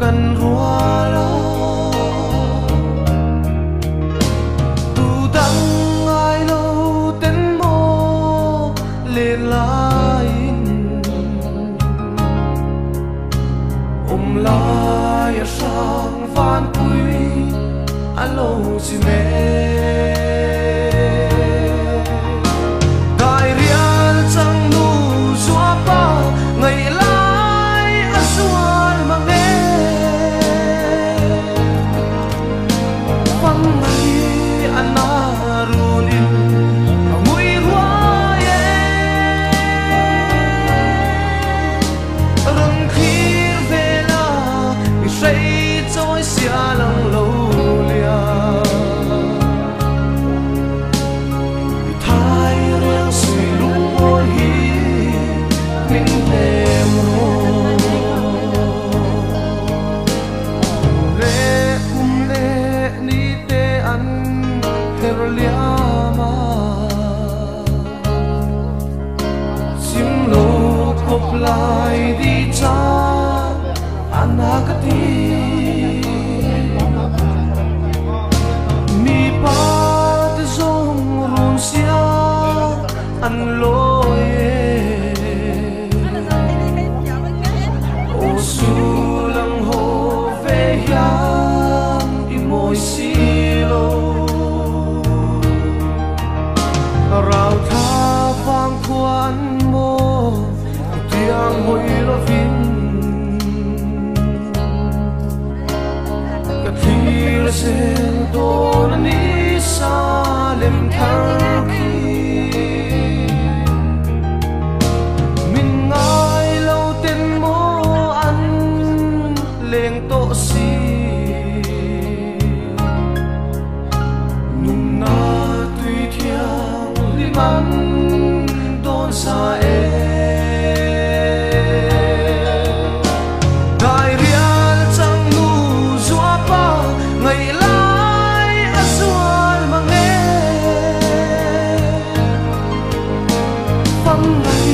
Kan rual a. Tu dang ngai lo ten maw len laiin awm lai a hrang vanpui a lo chim e. Dairial chang nu zuapa ngaih lai a zual mang e. Fang mai a na runin a ngui ruai e. Rawn thlir ve la i hrei chawi sia lang lo lia. I thai riang sui lungmawi hi min hnem rawh. Le kum le ni te an her liam a. Chim lo khawp lai di cha ana ka ti. Mi pa te zawng run sia an lawi e. Aw sulang haw ve hian i mawi si lo. Rau tha vang khuan maw tiang hawi lovin. Ka thlir zel dawn a ni sa lem thar khi. Min ngai lo ten maw an leng tawh si. Nunna tui thiang hlim an dawn sa e. Dairial chang nu zuapa ngaih lai a zual mang e. Fang mai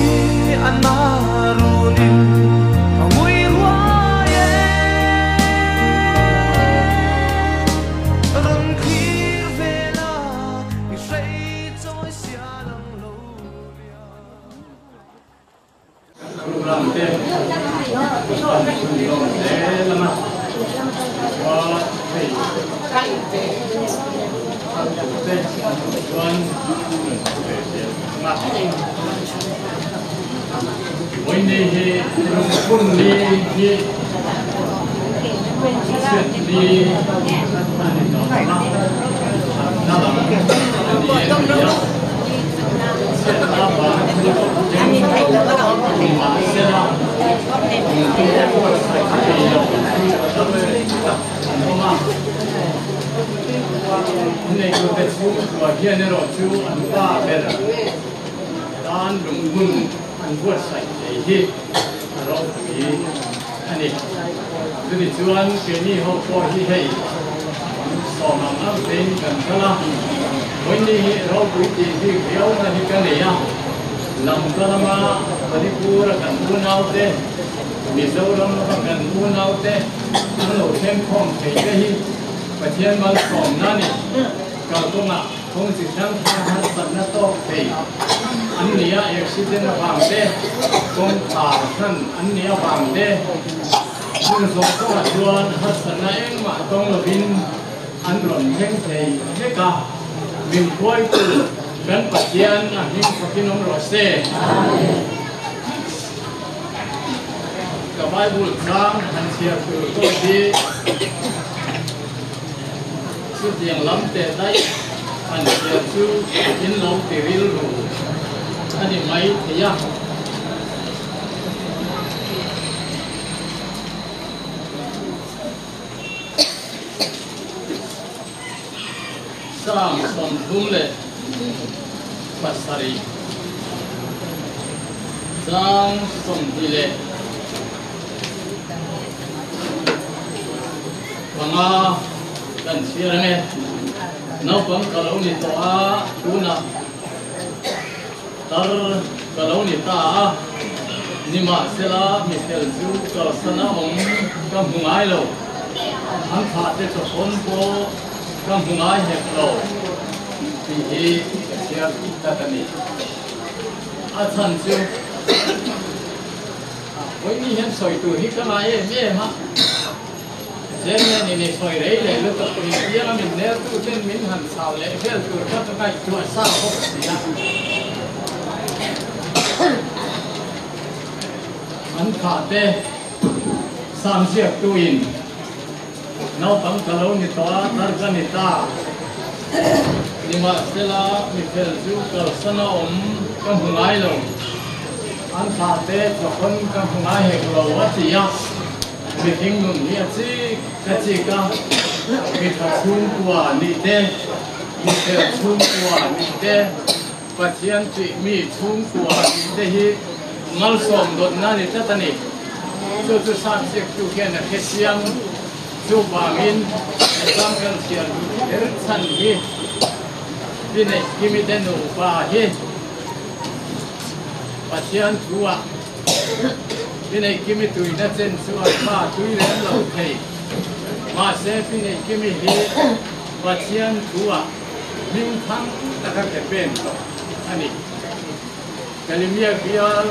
a na runin a ngui ruai e. Rawn thlir ve la i hrei chawi sia lang lo lia. Program te kan chhunzawm zel ang a, khua hei thar tur te an awm chuan kan thu ve zel ang a. Vawiin hi lungphun ni hi chhiat ni a ni tawh ang a, harhna lam a ni em ni a, chhiatna vang thil thleng ni mah sela engkim buatsaih thei lo chu tam tak an awm a. Neitute chhungkua hian erawh chu an pa ber tan lunghmun an buatsaih thei hi a ropui a ni. Chutichuan keini ho pawh hi hei sawm ang ang tein kan kal a, vawiin hi ropui tih bik riauna hi ka nei a, Lamka lama Manipur a kan unaute, Mizoram lama kan unaute an lo thleng khawm thei te hi Pathian malsawmna a ni. Kalkawngah kawng chi hrang hrang harsatna tawk thei an ni a, accident avang te, kawngkhar hran an nih avang te, hmun zawng zawngah chuan harsatna engmah tawng lovin an rawn thleng thei vek a. Min hruaitu kan Pathian a hming fakin awm rawh se. Ka Bible chang han chhiar tur pawh hi chutiang lam teh daih han chhiar chu in lo ti rilru a ni mai thei a. Psalm 37 chang 25 kan chhiar ang e. Naupang ka lo ni tawh a, tunah tar ka lo ni ta a. Nimahsela, mi fel chu kalsana awm ka hmu ngai lo, an thlahte chawhrawn pawh ka hmu ngai hek lo tih hi ka chhiar tih tlat a ni. A chhan chu vawiin hian sawi tur hi ka ngai em em a, Zen nen in sawi rei leh lutuk min piang a min nertu ten min han chau leh vel tur kha ka ngaihtuah sa bawk si a. An thah te sam ziaktu in naupang ka lo ni tawh a, tar ka ni ta. Nimahsela mifel chu kalsan a awm ka hmu ngai lo, an thah te chawkhawn ka hmu ngai hek lo a ti a. Mihring nun hi a chik a chik a, mi tha chhungkua nih te, mi fel chhungkua nih te, Pathian tih mi chhungkua nih te hi malsawm dawtna a ni tlat a ni. Chu chu Sap ziaktu hian a hre chiang. Chuvangin hetang kan chhiar duh kher chhan hi pi neih kimi te nupa hi Pathian thu-ah Pi neih kimi tuina chen chu an fa tui lem lo thei. Mahse pi neih kimi hi Pathian thu-ah hming thang taka ke pen tawh a ni. Kalimia bial,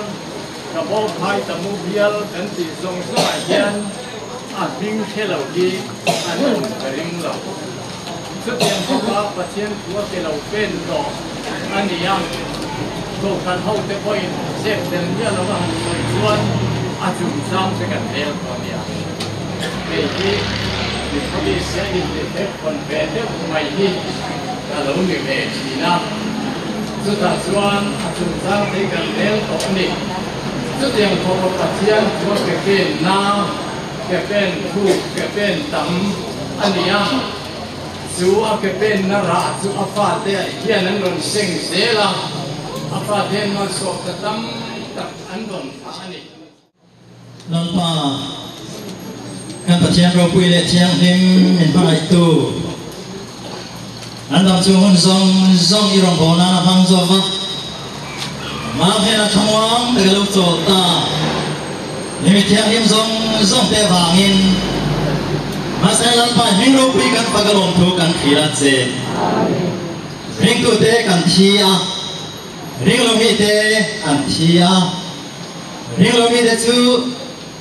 Kabo phai tamu bial kan tih zawng zawngah hian a hming hre lo hi an awm ka ring lo. Chutiang bawka Pathian thu a ke lo pen tawh a ni a, Kohhran hote pawhin zep tel miah lo a han sawi chuan a chungchang te kan rel tawh a nia. Kei hi Methodist a inti hlek hawn ve deuh mai hi ka lo ni ve thin a, chutah chuan a chungchang te hi kan rel tawh a ni. Chutiang khawpa Pathian thu a ke pen na, ke pen thuk, ke pen tam a ni a, chu a ke penna rah chu a fate hian an rawn seng zel a, a fate hian malsawm ta tam tak an rawn thlah a ni. Lalpa, kan Pathian ropui leh thianghlim min hmangaihtu, an dam chung hun zawng zawng i rawngbâwl nân a hmang zawk a, Amah hnênah thlamuang tak a lo chawl ta. Ni mi thianghlim zawng zawng te avângin, mahse Lalpa hming ropui kan fak a lawmthu kan thlir a che. Ringtute kan thi a, ringlo mite an thi a. Ringlo mite chu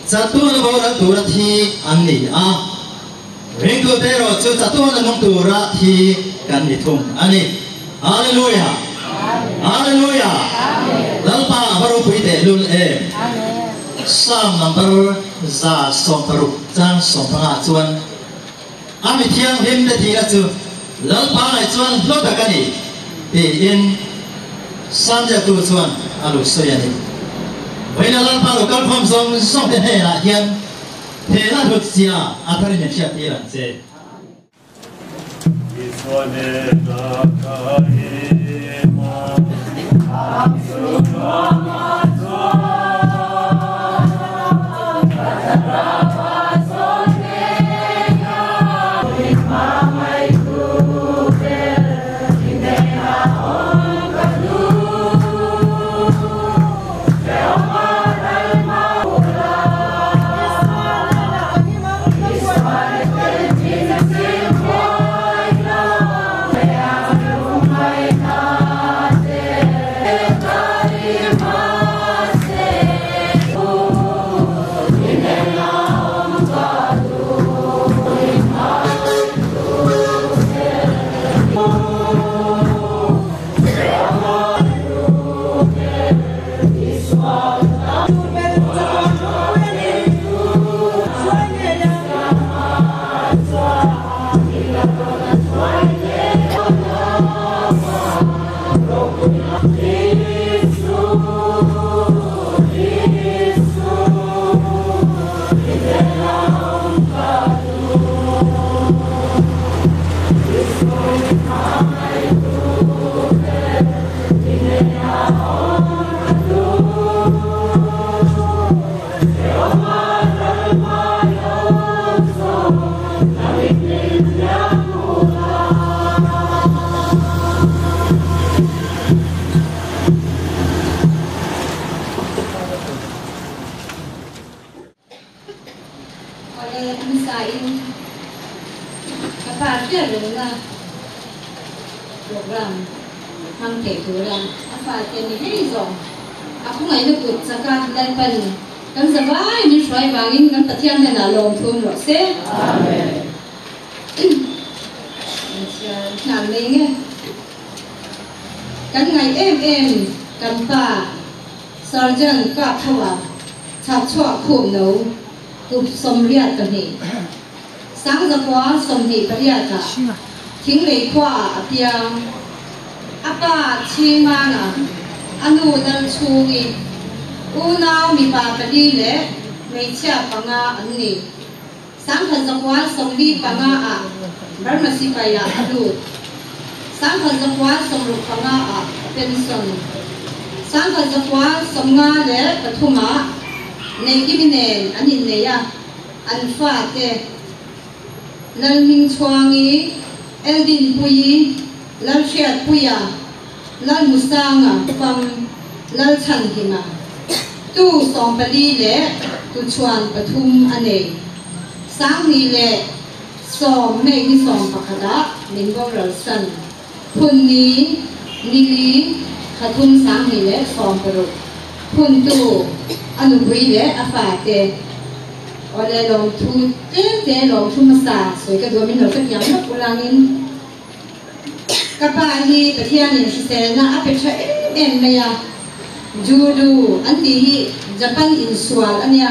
chatuan a boral tura thi an ni a, ringtute erawh chu chatuan a nung tura thi kan ni thung a ni. Hallelujah! Hallelujah! Lalpa a va ropui tehlul em! Psalm number 160 chang 15 chuan, A mi thianghlim te thihna chu Lalpa ngaih chuan hlu tak a ni, tiin Psalm ziaktu chuan a lo sawi a ni. Vawiina Lalpa lo kalkhawm zawng zawng te hnenah hian thehna hlut zia a tharin min hriattir ang che. in ka pa hriat rengna program hmang thei tura a fate ni hei zawng a khawngaihna kut chaka Lalpan kan zavai min hruai vangin kan Pathian hnenah lawmthum rawh se. Amen. Nghal mai nge. Kan ngaih em em kan pa Sergeant kap tho a chhak chhuak khum no kup 82 1928 ah Thinglei khua ah a piang. A pa Chhingmanga a nu Lalchhungi unau mipa pali leh hmeichhia panga an ni. 1945 ah Burma sipai ah a lut. 1965 ah a pension. 1953 ah Neihkimi nen an innei a, an fate Lalhmingchhuangi, Eldinpuii, Lalhriatpuia, Lalmusanga, Fam, Lalchhanhima, tu 14 leh tuchhuan pathum a nei. 2010 May ni 11 ah min boral san. Phun ni, nili, 3 2016 phuntu a nupui leh a fate awle lawmthu tlem te lawmthu hmasa sawi ka duh a min lo hrethiam lawk ulangin. Ka pa hi Pathianin hriselna a pe tha em em mai a, Judo an tih hi Japan insual a nia,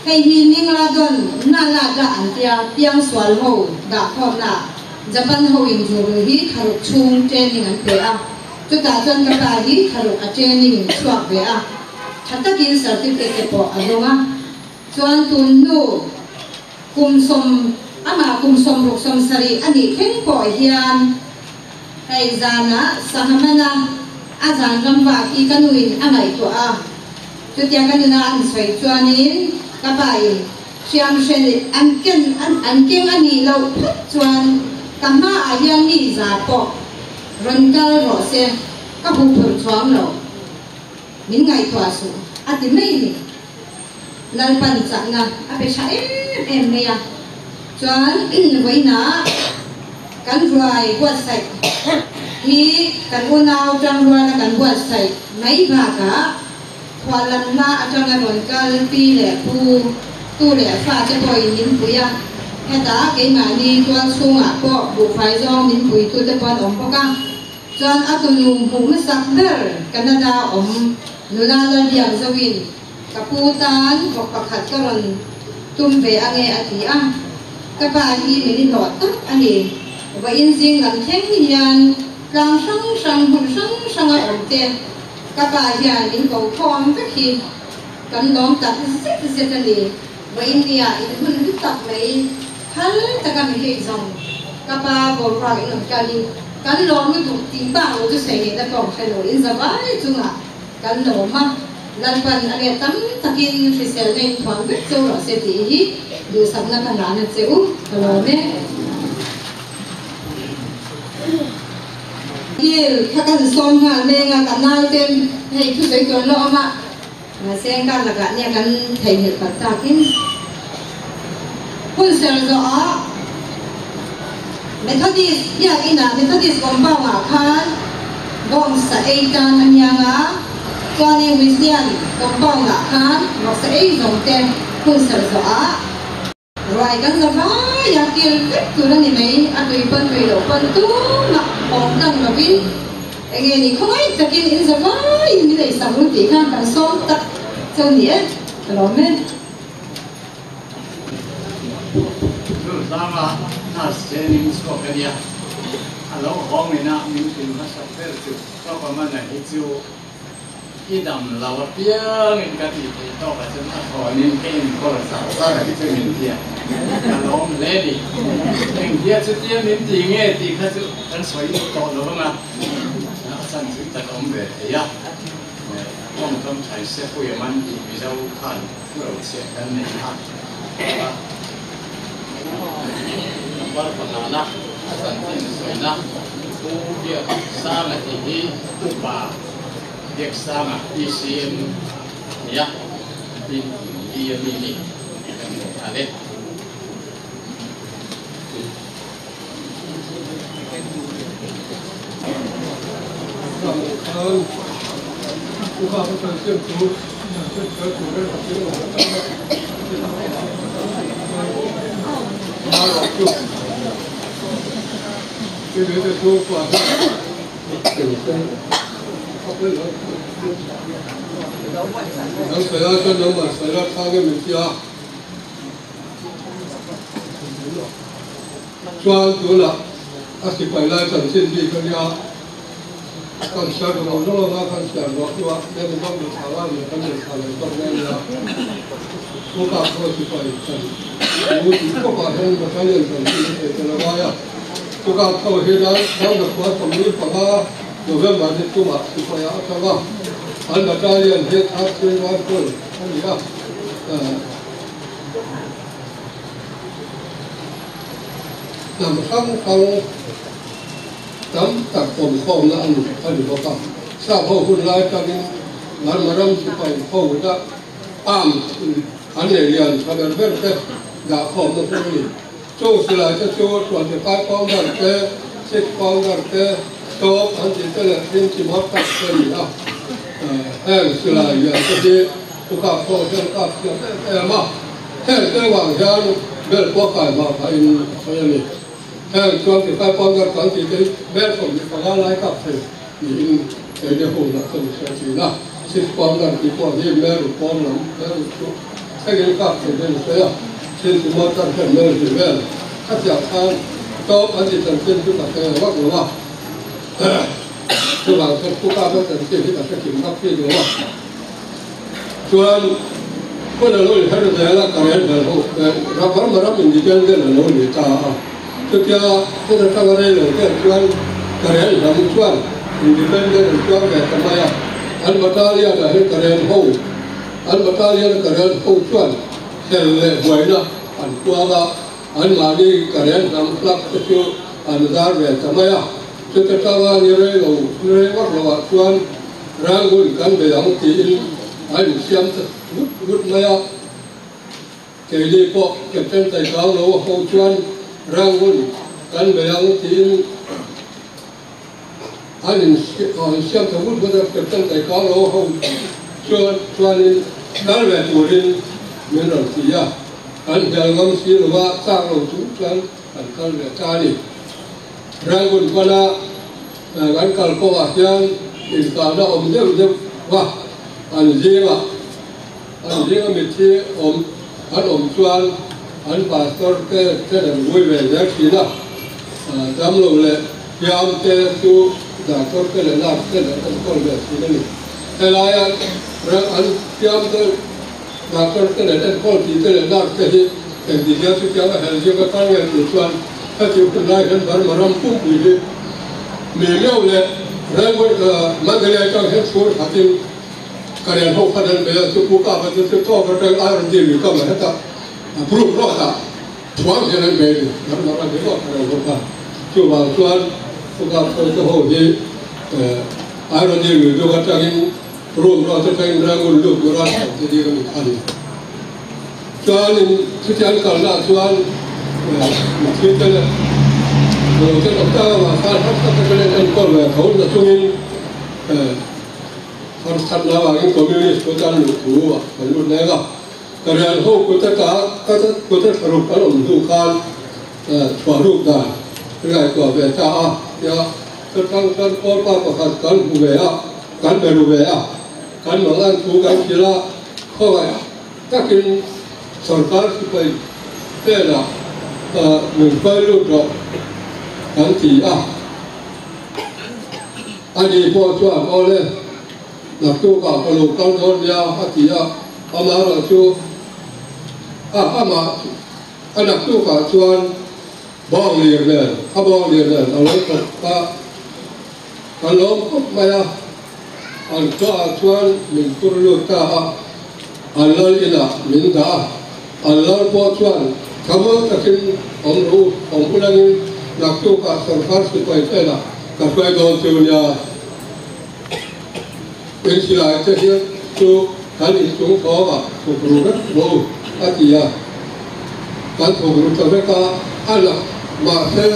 hei hi Ningladon na lak la an tia piangsual ho dahkhawmna ah Japan ho in Judo hi tharuk chhung training an pe a, chutah chuan ka pa hi tharuk a training in chhuak ve a, tha takin certificate te pawh a dawng a, chuan tun hnu. Kum sawm, amah kum 60 70 a nih thleng pawh hian hei zanah sangha mana a zan ram vak hi ka nuin a ngaihtuah a. Chutia ka nuna an sawi chuanin ka pain hriam hren an ken an keng a nih loh phawt chuan ka hmaah hian mi za pawh rawn kal rawh se, ka huphurh chuang lo. Min ngaihtuah suh a ti mai ni. Lalpan chakna a pe tha em em mai a, chuan vawiinah kan ruai buatsaih hi kan unau tangruala kan buatsaih mai bakah khuallam hla atanga rawn kal pi leh pu tu leh fate pawhin min pui a, hetah keimahni tual chhungah pawh buhfai zawng min puitute pawh an awm bawk a. Chuan a tunu hmuh hmasak ber Canada awm nula Lalbiak Zoin ka pu tan vawk pakhat ka rawn tum ve ange a ti a, ka pa hi min inhlawh tak a ni. Vawiin zing lam thleng hian tlang hrang hrang hmun hrang hranga awm te ka pa hian min ko khawm vek hi kan lawm tak zet zet a ni. Vawiin nia in hun hlu tak mai phal taka mi hei zawng ka pa boruak in awm kal hi kan lawm lutuk tih bak lo chu sawi ngeihna pawh hre lo in zavai chungah kan lawm a, Lalpan a let tam takin hriselna in thuam vek cheu rawh se tih hi duhsakna ka hlan a che u, ka lawm e. Kil kha kan sawm nghal meng a, ka naute hei thusawi tur an la awm a. Mahse kar lakah nia kan theihnghilh palh takin hun ser zawhah Methodist biakinah Methodist compound ah khan bawng sa ei tan a niang a, chuanin Wesleyan compound ah khan vawksa ei zawng te hun ser zawhah Ruai kan za vai a, kil vek tur a ni mai, a tui pawn tui loh pawn tumah awm tlang lovin enge ni khawngaih takin in za vaiin min ei sak ru tih khan kan sawm tak cheu ni e, ka lawm e. Chuvanga nurse training chhuak a nia, a lo hawngin a min pin hmasa ber chu Tawpamana hi chu I dam lo apiangin ka tih theih tawk ah chuan a thawn in ka inkawl zar zar a hi chu min ti a, ka lawm hle ni. Engtia chutia min ti nge tih kha chu kan sawi tawh lo ang a, a chan chu tak awm ve thei a, tawngkam thai se pui a man tih Mizo khan thu ro chhiah kan nei kha a, number pangana a chanchin sawina Pu Biaksanga tih hi upa Biaksanga PCM nia tin D a mi ni kan hmu nghal e. Chuan upa ka chanchin chu chanchin fel turin ka thil awm tak a, amaherawh chu i mite chhungkua hian Nang sawi ai chuan nangmah sawi la tha nge min ti a, chuan tunah a sipai lai chanchin bik a nia. Kan chhiar duh lo zawng anga kan chhiar duah hnuah Nemi bawk mi thla nga leh kan nei thla leh bawk mai a nia. Pu Kap pawh sipai kan pu tih khawpah hian battalion kan tih a thei tel a ngai a. Pu Kap ho hi Dangda khua 45 November ni tumah sipaiah a tang a, an battalion hi Third Field Rifle a ni a. Hnam hrang hrang. Tam tak awmkhawmna a ni a ni bawk a. Sap ho hun lai atangin Burma ram sipai ho dah arms an nei lian tha ber ber te dah khawmna hmun a ni. Chung silai te chu 25 pounder te, 6 pounder te, top an tih te leh tin chi mawt tak te a ni a. Heng silai lian te hi u kap ho hian kap thiam em em a, heng te vang hian bel pawh kai hma phahin a sawi a ni. Heng chuan 25 pounder kan tih te hi bel 25 lai kap thei niin keini hunah chuan i hre thin a. 6 pounder tih pawh hi mel ruk pawn lam mel ruk chu thlengin kap thei hian i sawi a. Thil chu motor hian mel hnih vel khatiang khan top an ti chanchin chu ka hre vak lo a. Chuvang chuan pu kapa chanchin hi ka hre kim vak bik lo a. Chuan hun a lo inher zel a, ka rel vel ho Burma ram independent a lo ni ta a. Chutia hun atanga rei lo te chuan ka rel lam chuan independent an chuang ve ta mai a. An battalion ah hian ka rel ho, an battalion a ka rel ho chuan hel leh buaina an kuang a, anmahni ka rel lam flag te chu an zar ve ta mai a. Chuta tanga ni rei lo, ni rei vak lo ah chuan Rangoon kan bei ang tiin a insiam ta vut vut mai a. Keini pawh Captain Taikang lo a ho chuan Rangoon kan bei ang tiin an insiam ta vut vut a. Captain Taikang lo a ho chuan chuanin kal ve turin min rawn ti a. Kan hnial ngam si lova chak lo chung chuan kan kal ve ta a ni. Rangoon pana kan kal kawngah hian inkahna awm deuh deuh va, an zingah an zinga mitthi awm an awm chuan an pastor te ten an vui ve zel thin a, damlo leh hliam te chu doctor te leh nurse ten an enkawl ve thin a ni. Helaia an hliam te doctor te leh enkawl tih te leh nurse te hi engtizia chutiang a hel zing a kal nge tih chuan heti hun lai hian Burma ram pumpui hi mi meuh leh Mandalay atang hian chhur khatin Karen ho khan an bei a, chu Pu Kapa chu chu tawk atang IRD lui kam a hetah Brook Road ah thuang hian an bei a ni. Burma ram hi maw Karen ho khan chuvang chuan Pu Kapa te ho hi IRD lui dung atangin Room rawh te thleng Rangoon lut tur a chho te ding a ni kha ni. Chuanin chuti an kalna ah chuan mitthi te leh lo te awm tak avang khan harsa takin an enkawl ve tho na chungin harsatna avangin Communist kut an luh thu ah kan lut mek a. Ka rian ho kut ata kut a thlaruk an awm hnu khan chhuah ruk dan ngaihtuah ve ta a tia chutang chuan kawlpa pakhat kan hmu ve a. Kan be ru ve a, kan mang an thu kan hrilh a, khawngaih takin sorkar sipai hnenah min hruai lut rawh kan ti a. Ani pawh chuan awle naktukah ka lo kal dawn nia a ti a, amaherawhchu a amah a naktukah chuan bawng lir nen a bawng lir nen a lo thawk a. Ka lawm khawp mai a, an khuaah chuan min phur lut ta a, an lal inah min dah a, an lal pawh chuan thamul takin awm rawh u, awm ulangin naktukah sorkar sipai hnenah ka hruai dawn chu nia. In silai te hian chu kan inchung thawngah thuk ru vek rawh u, a ti a. Kan thuk ru ta vek a, a nak mahse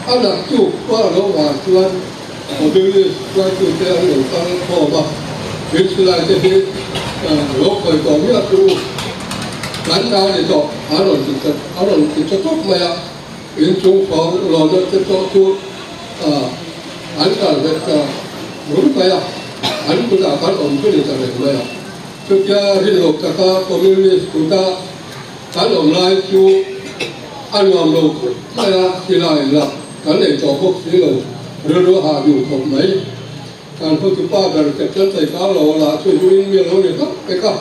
a nak tuk pawh a lo var chuan. Communist hruaitute an lo kal khawm a, in silai te hi lo khawi tawh miah chu u, kan ta a ni tawh a rawn ti ta a rawn ti ta tawp mai a, inchung chhawng lawmna te pawh chu an kal vet ta bur mai a, an kutah khan awm chu ni ta reng mai a. Chutia rinhlawk taka Communist kuta kan awm lai chu a nuam lo khawp mai a, silai lah kan nei tawh bawk si lo, rilru a hah duh khawp mai. Kan hotupa ber Captain Saikar lo lah chu zu in mi a lo ni hlauh pek a,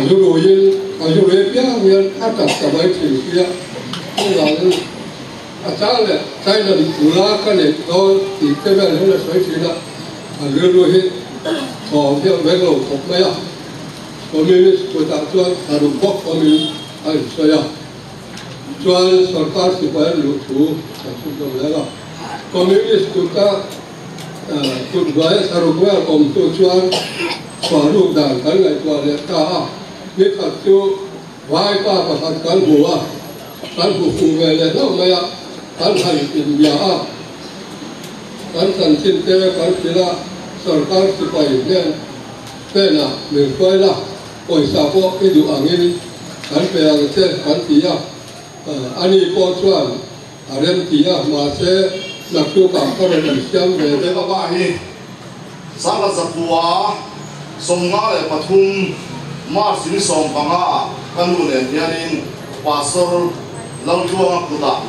zu ruiin a zu rui apiang hian a tap ta mai thin sia, chuvangin a chang leh China nula ka neih dawn tih te vel hian a sawi thin a, a rilru hi thaw hian vek lo khawp mai a, Communist kutah chuan a ruk bawk awmin a insawi a, chuan sorkar sipai an luh thu kan chhunzawm zel a, Communist kuta Kut hnuaia saruk vel awmtu chuan chhuah ruk dan kan ngaihtuah leh ta a, ni khat chu vaipa pakhat kan hmu a, kan hmu fuh ve leh hlauh mai a, kan han inbia a, kan chanchin te kan hrilh a, sorkar sipai hnen hnenah min hruai la, pawisa pawh i duh angin kan pe ang che kan ti a, ani pawh chuan A rem ti a, mahse naktukah ka rawn insiam ve deuh. Baba hi Sangha Zakua 53 March ni 15 ah ka nu nen hianin Pastor Laltluanga kutah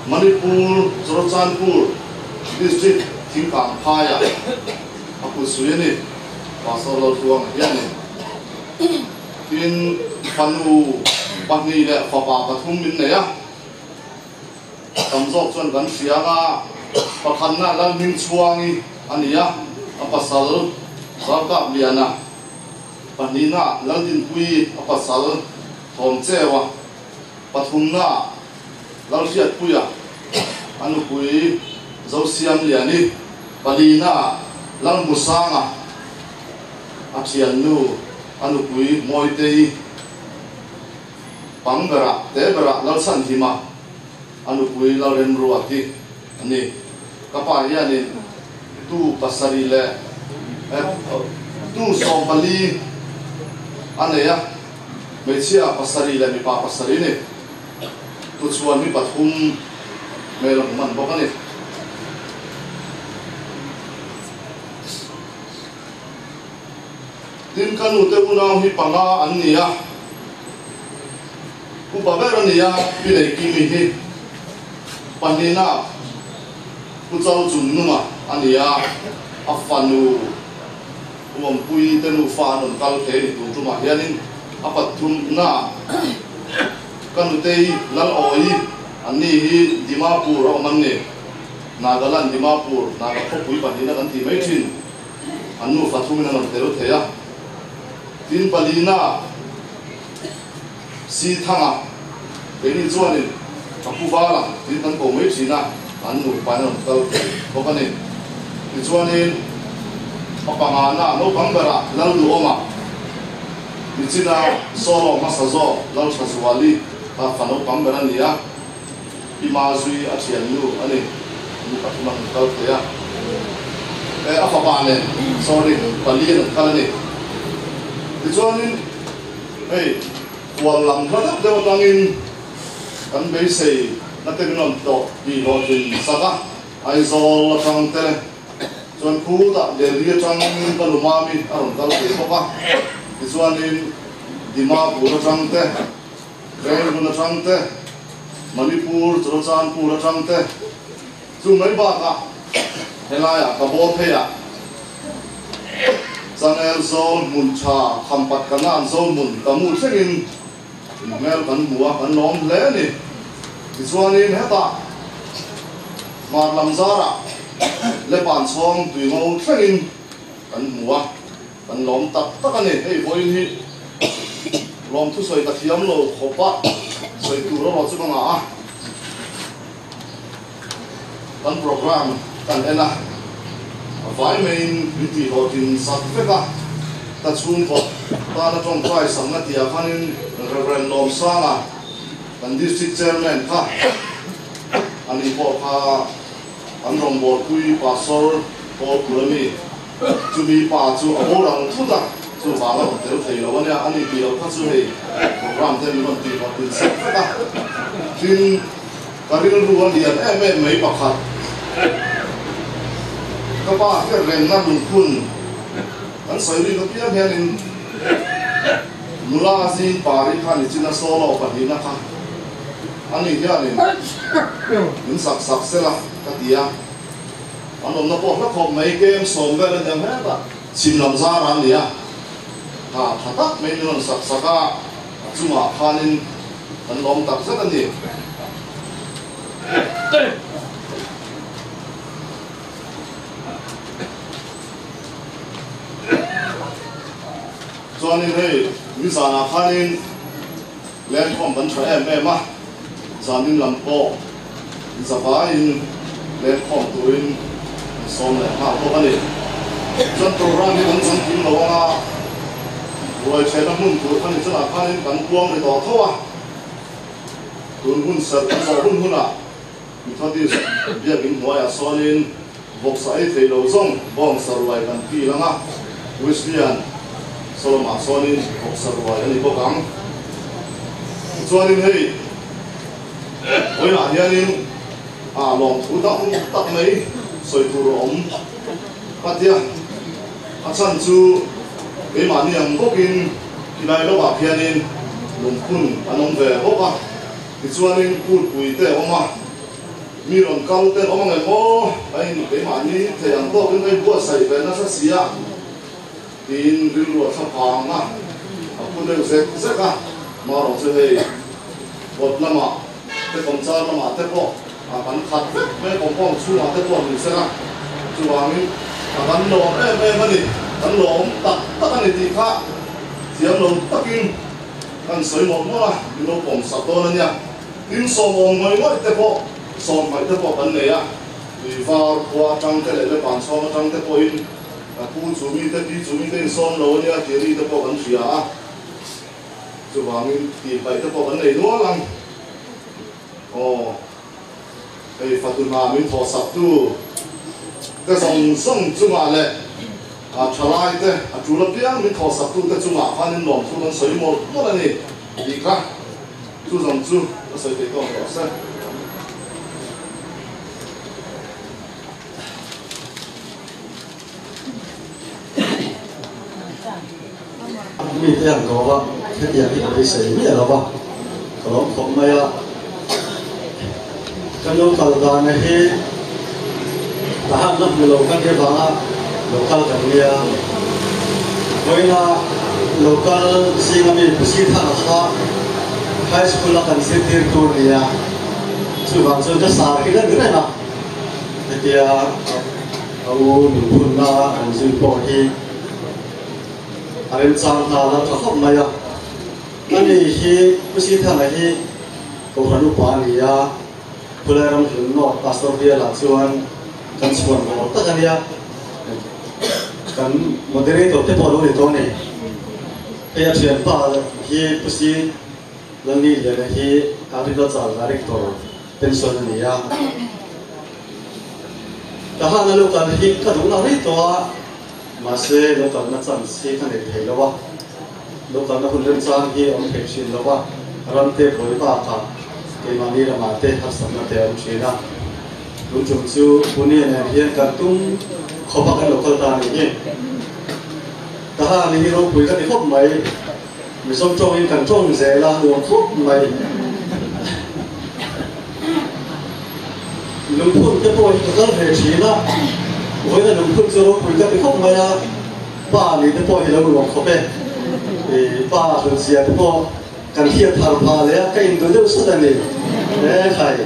Manipur Churachandpur District Thingkang phaiah a kut sui a ni, Pastor Laltluanga hianin. Tin, fanu pahnih leh fapa pathum min nei a. Tam zawk chuan kan hria anga pakhatna Lalhmingchhuangi a ni a, a pasal Ralkap Liana, pahnihna Laldinpuii a pasal Thawmcheua, pathumna Lalhriatpuia a nupui Zosiamliani, palina Lalhmusanga a thiannu a nupui Mawitei. Pang berah, te berah Lalchhanhima a nupui Lalremruati a ni. Ka pa hianin tu pasarih leh tu sawmpali a nei a, hmeichhia pasarih leh mipa pasarih a ni. Tuchhuan mi pathum hmel a hmu hman bawk a ni. Tin, ka nute unau hi panga an ni a, upa ber a ni a, Pi Neikimi hi pahnihna Pu Chau Chungnunga a ni a, a fanu Uampui te nufa an rawn kal thei a ni tun tumah hianin a pathumna ka nutei Lalawi an ni hi Dimapur a awm an ni, Nagaland Dimapur, Naga khawpui pahnihna kan tih mai thin. An nufa thumin an rawn tel thei a. Tin, palina si thanga keini chuanin ka pu vala tin kan ko mai thin a, an nupain an rawn kal thei bawk a ni. Tichuanin a pangana naupang berah Lalduhawma, nichina solo hmasa zawk Lalthazuali kha fa naupang ber a ni a. Pi Mazui a thiannu a ni, nu pathum an rawn kal thei a, e a fapa nen, sorry, pali an rawn kal a ni. Tichuanin hei hual lam hla deuh deuh atangin kan beisei na te min rawn tlawh tih hlawhtlin sak a, Aizawl atang te chuan khutah Delhi atangin ka nu Mami a rawn kal thei bawk a, tichuanin Dimapur atang te, Rangoon atang te, Manipur, Churachandpur atang te, chu mai bakah helaiah ka bawr pheiah Changel zawl hmun tha Khampat Kanan zawl hmun Tamu thlengin inhmel kan hmu a, kan lawm hle a ni. Tichuanin hetah hmar lam zarah Lepan chhawng tuingo thlengin kan hmu a. Kan lawm tak tak a ni, hei vawiin hi lawm thusawi ka thiam lo khawp a, sawi tur erawh chu ka ngah a, kan program kan en a, a vai maiin min tih hlawhtlin sak vek a, ka chhungkaw tana tawngtai sakna tihah khanin Rev. Lawmsanga kan District Chairman kha ani pawh kha. Kan rawngbawlpui Pastor Paul Purami chumi pa chu a boral thut a, chuvang a rawn tel thei lo a nia, ani tih loh kha chu hei program te min rawn tih hlawh tin sak vek a. Tin, ka rilru a lian em em mai pakhat, ka pa hian rengna lungphun kan sawi rik apiang hianin nula zing pari kha nichina solo pahnihna kha ani hianin min sak sak sela ka ti a. An awmna pawh hla khawp mai kem sawm vel a nia hetah chhim lam zar an ni a, ha tha tak mai min rawn sak sak a, a chungah khanin kan lawm tak zet a ni. Chuanin hei nizanah khanin Lenkhawm kan tha em em a, zanin lam pawh zavaiin lenkhawm turin kan sawm leh nghal bawk a ni. Chuan program hi kan chang kim lo anga ruai chhehna hmun tur kha ni chunah khanin kan puang ri tawh tho a, tun hun serh kan zawh hun hunah Methodist biakin hnuaiah sawnin vawksa ei thei lo zawng bawngsa ruai kan kil ang a, Wesleyan Solomah sawnin vawksa ruai a ni bawk ang. Tichuanin hei vawiinah hianin a lawmthu tak tak mai sawi tur a awm ka tia, a chhan chu keimahni ang bawkin khilai lovah khianin lungphun an awm ve bawk a. Tichuanin kutpui te a awm a, mi rawn kal te an awm ang em aw, a in keimahni thei ang tawkin ka inbuatsaih ve nasa si a, tiin rilru a thla phang a, a phu deuh zek zek a, marawh chu hei kawt lamah te kawmchar lamah te pawh a kan khat vek mai, compound chhungah te pawh ni sela, chuvangin a kan lawm em em a ni, kan lawm tak tak a ni tih kha thiam lo takin. Kan sawi mawlh mawlh a, min lo pawm sak dawn a nia. Tin, sawmawm ngawih ngawih te pawh, sawmhmaih te pawh kan nei a. Tui var khua atang te leh Lepan chhawng atang te pawhin ka pu chu mi te, pi chu mi te insawm lo a nia tih ri te pawh kan hria a. Chuvangin tihpaih te pawh kan nei nual ang. Aw, hei fatu hna min thawh sak tu te zawng zawng chungah leh a thalai te a tul apiang min thawh sak tu te chungah khan in lawm thu kan sawi mawlh mawlh a ni tih kha chu zawng chu ka sawi thei tawk tawh se. Mi te an ko va, hetiang hi ka beisei miah lo va, ka lawm khawp mai a. Kan lo kal dana hi tahan la hmu lo kan nih avanga lo kal kan nia. Vawiina lo kal zinga mi Pusi Thana kha High School a kan zirtir tur nia, chuvang chuan ka sar hi reng reng a, hetia a u nunphunna an zir pawh hi a remchang nghal a tha khawp mai a. Ani hi Pusi Thana hi Kohhran upa a ni a, Khulai ram hlun North Pastor bialah chuan kan chhuan haw tak a nia. Kan moderator te pawh a lo ni tawh a ni. Hei a thianpa hi Pusi Lalniliana hi Agriculture Director pension a ni a. Tahan a lo kal hi ka duh na rei tawh a, mahse lo kalna chance hi ka nei thei lo a. Lo kalna hun remchang hi a awm thei thin lo a, ram te buai bakah keimahni ramah te harsatna te a awm thin a. Tun tum chu Pune nen hian kan tum khawp a kan lo kal ta a nih hi. Tahan hi ropui ka ti khawp mai. Mizo tawngin kan tawng zel a, nuam khawp mai. Lungphun te pawh hi ka kal ve thin a, vawiina lungphun chu ropui ka ti khawp mai a, pa ni te pawh hi lo nuam khawp e. I pa hlunzia te pawh kan hriat thar phah leh a, ka induh deuh sat a ni. E khai,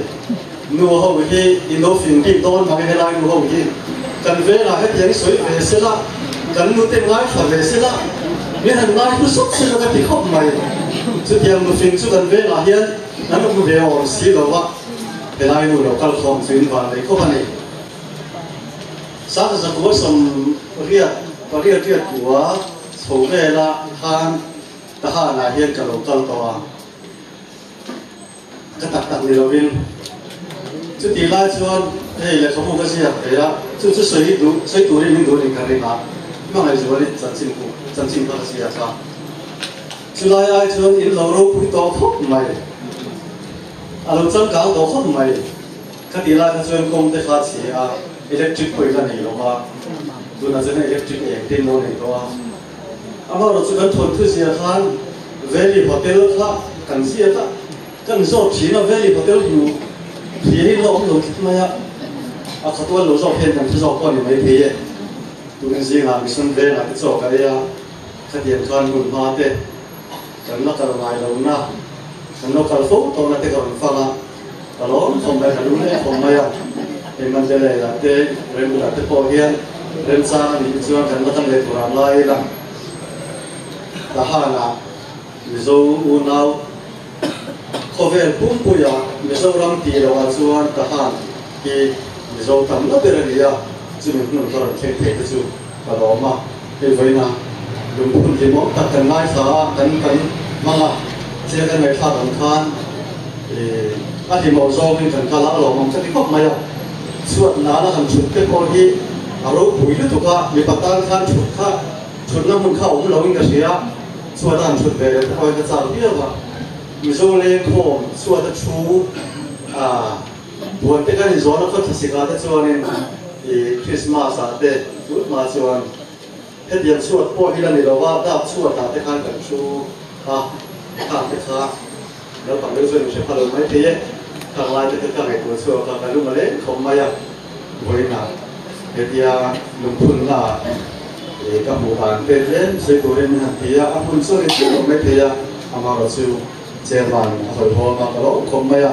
nu ho hi in lo fing bik dawn mang e helai nu ho hi. Kan velah hetiang sawi ve sela, kan nute ngaithla ve sela, min han ngaihlu sawt sela ka ti khawp mai. Chutiang nufing chu kan velah hian an awm ve awm si lo va, helai nu lo kal khawm chu in van nei khawp a ni. Sangha zakua sawm riat pariat riat kua chho vela khan Tahanah hian ka lo kal tawh a. Ka tak tak ni lovin chutih lai chuan Hei lehkhabu ka ziak ve a, chu chu sawi duh, sawi turin min duh a ni ka ring a, hmangaih zualin chanchin hu, chanchin kha ka ziak a. Chulai ai chuan in lo ropui tawh khawp mai, a lo changkang tawh khawp mai. Ka tih lai kha chuan kawng te kha a chhe a, electric pawh i la nei lo va, tunah chuan electric eng te in lo nei tawh a. Amaherawhchu kan thawnthu ziah khan Valley Hotel kha kan ziak a, kan zawt thin a, Valley Hotel hmu thli hi la awm lo tlat mai a, a khatual lo zawk hian kan hre zawk pawh a ni maithei e. Tukin zingah Mission Vengah te chaw ka ei a, khatiang khan hmun hma te kan la kal ngai lo na, kan lo kal fo tawhna te ka rawn fang a, ka lawm khawm mai, ka lung leh khawm mai a. Hei Mandalay lah te, Rembulah te pawh hian remchang a nih chuan kan la kal leh tur ang lai ila. Tahanah Mizo unau khawvel pumpuia Mizoram tih lohah chuan Tahan hi Mizo tam la ber a ni a, chumi hmun ka rawn thleng thei te chu ka lawm a. Hei vawiina lungphun hlimawm tak kan ngaithla a, kan kan hmang a, thil kan ngaihthlak ang khan a hlimawm zawngin kan kal a, a lawmawm ka ti khawp mai a. Chhuat nana han thut te pawh hi a ropui lutuk a, mipa tan khan thut kha thutna hmun kha awm loin ka hria. Chhuat a han thut ve leh te pawh hi ka chak viau a, Mizo lengkhawm chhuat a thu a buan te kan inzawn a khaw thlasik ah te chuanin ih Christmas ah te tun hma chuan hetiang chhuat pawh hi la ni lo va, dap chhuat ah te khan kan thu a, khang te kha naupang deuh chuan in hre pha lo mai thei e, khang lai te kha ka ngaihtuah chhuak a, ka lung a leng khawp mai a. Vawiinah hetia lungphunna ka hmuh dan te tlem sawi turin min han ti a, a hmun chuan in thil lo mai thei a, amaherawh chu chairman a hawihawm a, ka lo khawp mai a,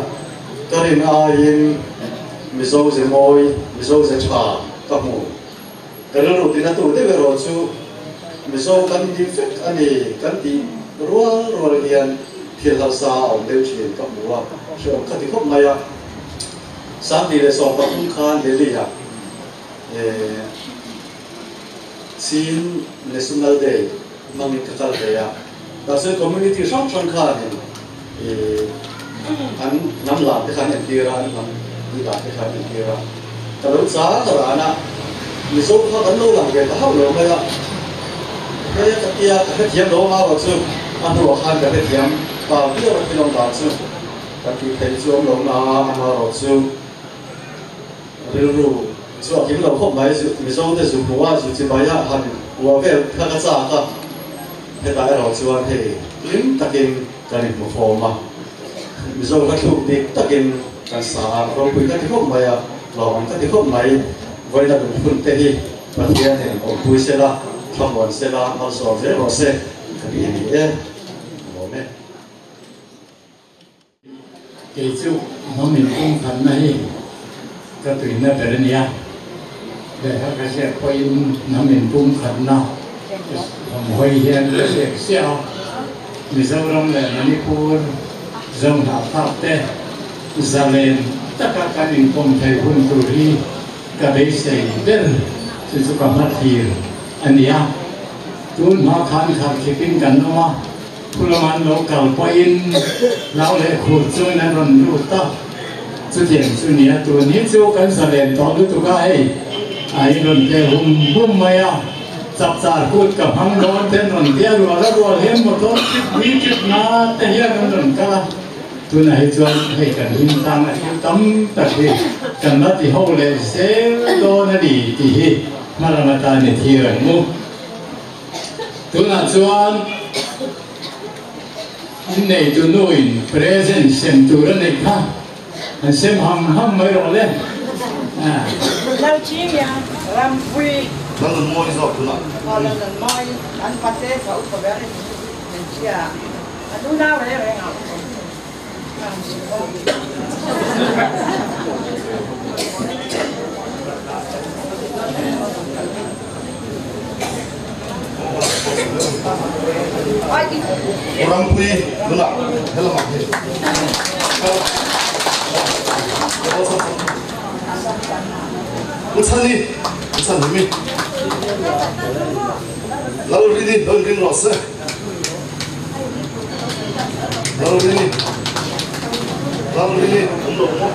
ka rin aiin Mizo ze mawi, Mizo ze tha ka hmu. Ka rilru tina tu deuh erawh chu Mizo kan ni vek a ni kan tih rual rual hian thil harsa a awm deuh thin ka hmu a, hrehawm ka ti khawp mai a. 2013 khan Delhi-ah Chin National Day hmangin ka kal ve a, tah chuan community hrang hrang khanin an hnam lam te kha an entir a, an hnam duhdan te kha an entir a. Ka lo chang ran a, Mizo kha kan lo lang ve ta hauh lo mai a, he ka tia ka hrethiam lo amaherawh chu a hnuah khan ka hrethiam ta viau a thil awm dan chu. Ka tih theih chu awm lo na amaherawh chu rilru chu a kim lo khawp mai. Mizo te zu hmuh a, zu chibai a han uah vel kha ka chak a, hetah erawh chuan hei hlim takin kan inhmu fawm a, Mizo ka thluk dik takin kan sa a, ropui ka ti khawp mai a, lawmawm ka ti khawp mai. Vawiina lungphun te hi Pathianin awmpui sela, thlamuan sela, malsawm zel rawh se ka ti a ni e. Lawm e. Kei chu hnam inpumkhatna hi ka tuina ber a nia. Lehkha ka ziak pawhin hnam inpumkhatna awm hawi hian ka ziak chiah a. Mizoram leh Manipur Zohnahthlak te zalen taka kan inkawm thei hun tur hi ka beisei ber chu chu ka hmathlir a nia. Tun hma khan kharkhitin kan awm a. Phulam an lo kal pawhin hlau leh khur chuan an rawn lut a, chutiang chu nia tun hi chu kan zalen tawh lutuk a hei a in rawn tle hum hum mai a, chapchar kut ka hmang dawn te an rawn tia rual a rual hian motor trip ni trip na te hian an rawn kal a, tunah hi chuan hei kan him tlang a thil tam tak hi kan la ti ho leh zel dawn a ni tih hi hmalam atan i thlir ang u. Tunah chuan inneitu nuin present sem tur a neih kha an sem ham ham mai rawh le. Lalchimia Rampui. Lalnunmawi zawk tunah. Aw Lalnunmawi an pate ka upa ber hmeichhia an unau reng reng a upa Rampui nula helamah hi Uchhani Uchhani mi Lalrini Lalrin rawh se Lalrini Lalrini an lo maw.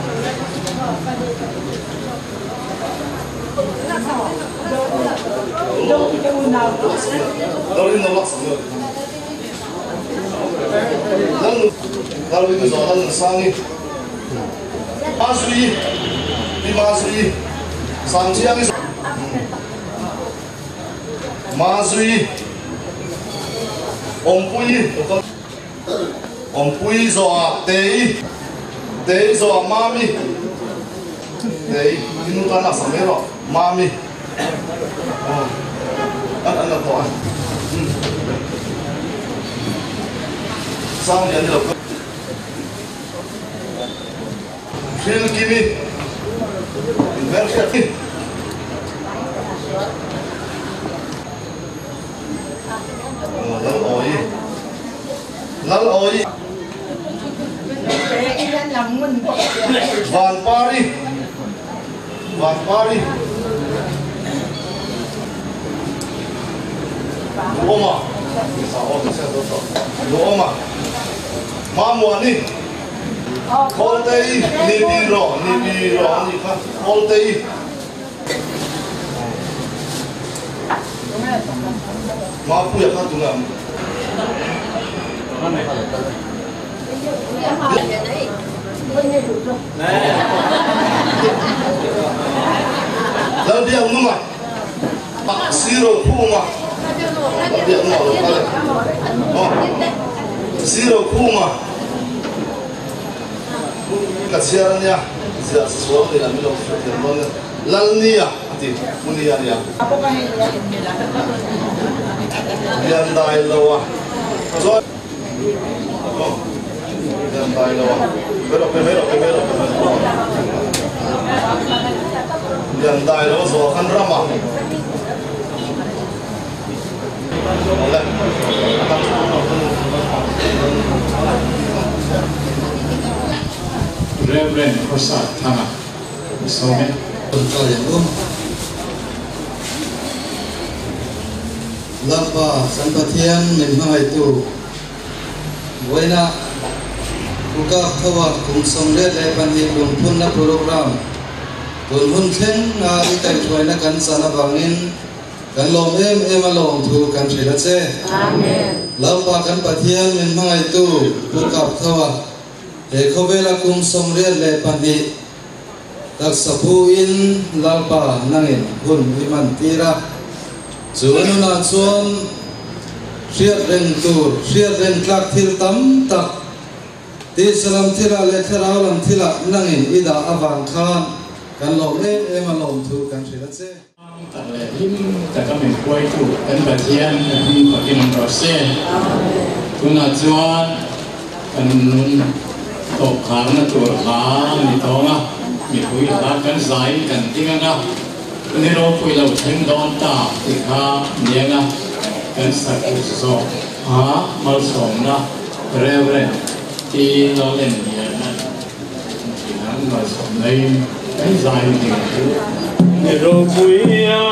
Lalrin lo lak sak mai Lal Lalrin zawh Lal Nunsangi Mazui Pi Mazui Sangchiangi Mazui Awmpuii Awmpuii zawhah Tei Tei zawhah Mami Tei i nu tan lak sak mai rawh Mami Aw an an la tawh a Sanglian ni lo ka Hrilkimi Inhmelhriat hi. Lal awi Lal awi Vanpari Vanpari Luoma Luoma Mamuani Khawltei ni bi rawh ni bi rawh a nih kha Khawltei. Mapuia kha tunge ang? Lalbiak nunga Siro khuma Lalbiak nunga lo kal e Siro khuma Ka chhiar ania ziah sual nei lam i lo hriat dawn nia. Lalnia a ti, Munia nia. Lian dai lo a chuan aw lian dai lo a pe rawh pe mai rawh pe mai rawh pe mai rawh lian dai lo a zawh khan ram a awle Reverend Prasad Thanga. Sawm e. Tawngtai ang u. Lalpa kan Pathian min hmangaihtu vawiinah Kukak Thawa kum 22 lungphunna program tun hun thleng a i kaihhruaina kan chan avangin kan lawm em em a lawmthu kan hrilh a che. Lalpa kan Pathian min hmangaihtu Kukak Thawa He khawvela kum 82 taksa phuin Lalpa nangin hun i man tir a, chu a nunah chuan hriat reng tur, hriat reng tlak thil tam tak, tisa lam thilah leh thlarau lam thilah nangin i dah avang khan kan lawm em em a lawmthu kan hrilh a che. Tak leh hlim taka min hruaitu kan Pathian a hming fakin awm rawh se. Tunah chuan kan nun tawp kharna tur hla ni tawng a, mipui hla kan zai kan ding ang a, ni ropui lo thleng dawn ta tih kha niang a, kan sak zawh a malsawmna Rev. T. Lalengniana Inang malsawmna in kan zai ding chu. Ni ropui a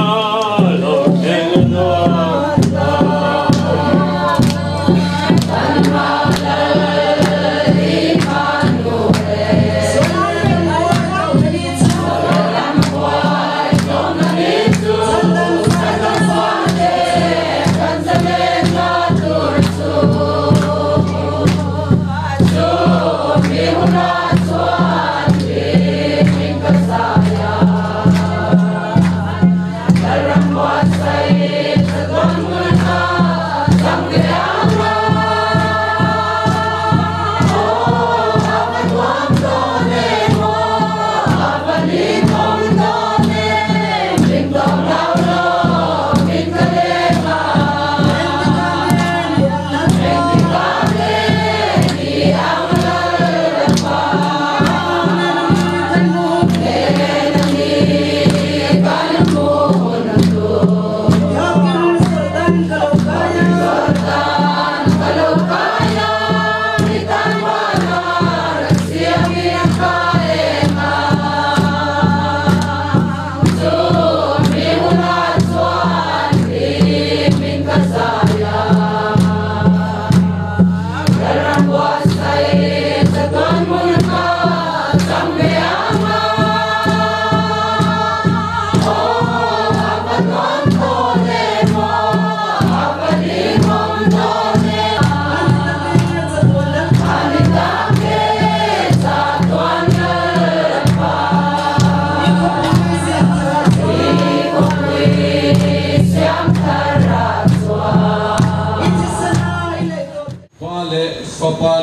lo thleng dawn ta.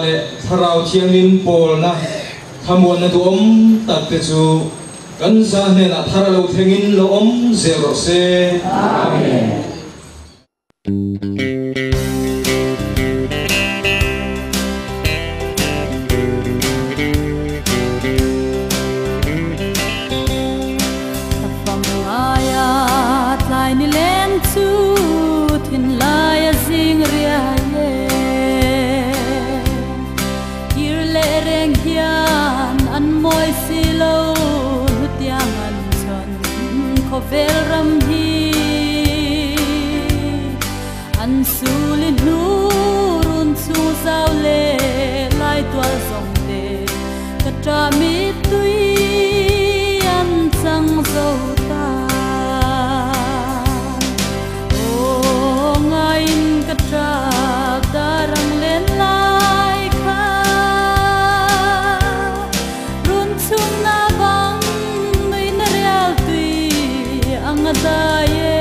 Le Thlarau Thianghlim pawlna thlamuanna duhawm tak te chu kan za hnenah thar a lo thlengin lo awm zel rawh se. Amen. Ka fang ngaia tlai ni leng chu thinlai a zing riai e. Kir leh reng hian an mawi si lo hlutiang an chhawn khawvel ram hi. An suli hnu run chung zau leh lai tual zawng te ka ṭah mittui an chang zo ta. Aw ngaiin ka ṭap darang len lai kha run chung na bang nui na rial tui ang a dai e.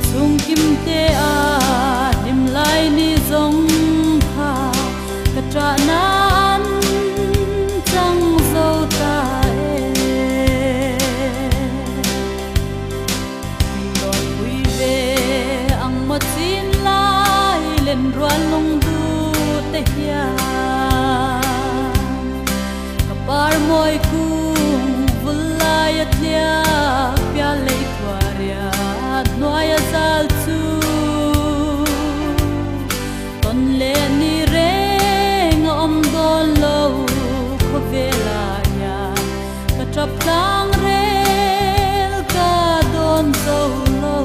Chung kim te a lim lai ni zawng kha ka ṭah na an chang zo ta e. Min lawn pui ve ang maw chin lai len rual lung du te hian ka par mawi kung vul lai a tliak pial lei thuariat hnuai a zal chu ton le ni reng a awm dawn lo khawvel ah hian ka ṭap tlang rel ka dawn zo lo.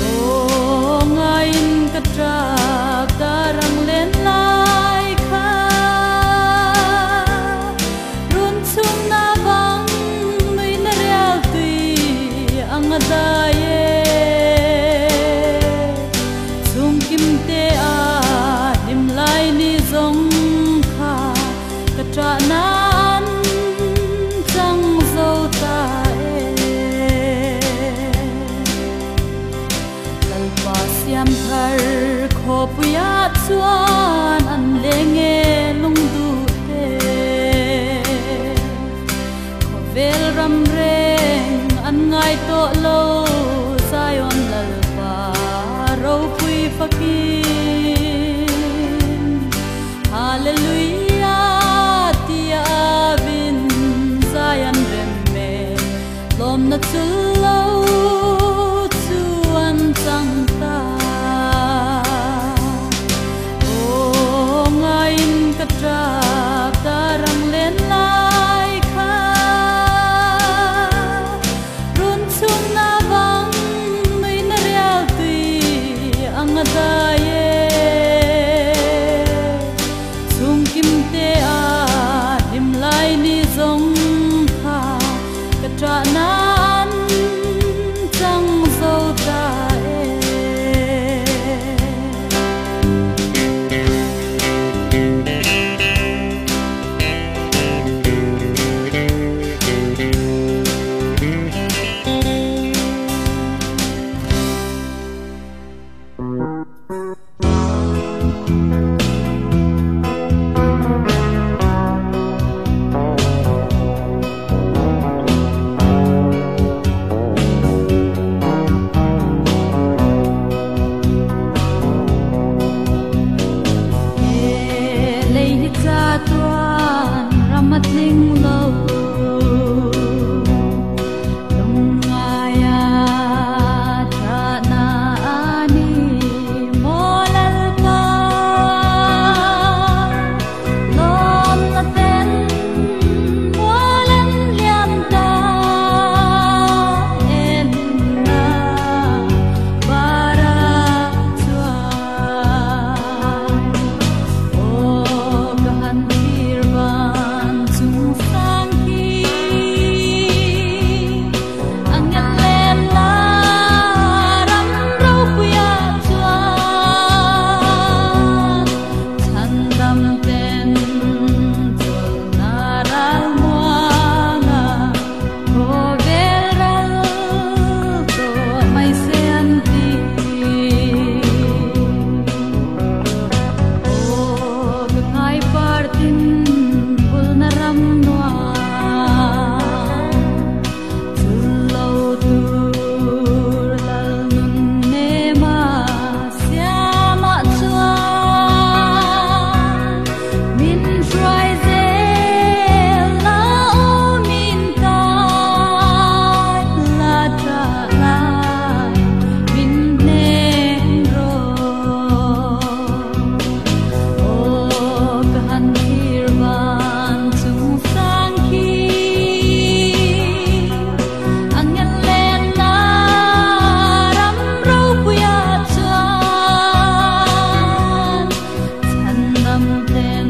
Aw ngaiin ka ṭap darang len lai kha run chung na bang nui na rial tui ang a dai e. Chung kim te a lim lai ni zawng kha ka ṭah na an chang zo ta e. Lalpa siam thar khawpuia chuan an leng e lung duh te khawvel ram reng an ngai tawh lo Zion lalpa ropui fakin. Hallelujah tia vin Zion rem me lawm na chu lo chu an chang ta. Aw ngaiin ka ṭap darang len lai kha run chung na bang nui na rial tui ang a dai e. Chung kim te a lim lai ni zawng kha ka ṭah na an chang zo ta e. Lei hi cha tuan ram a tling lo lungngaia tha na ani maw lalpa lawm na ten mualan liam ta en na para chuan. Aw ka han thlir van chung Try zel la o min tai la tra lai min hnen ro o ka han thir van chung sang khi angel len na ram ro puya chuan chan dam ten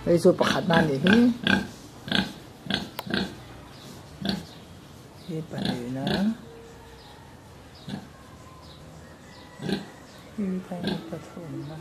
Hei chu pakhat na nih hi hi pahnih na hi pathum na.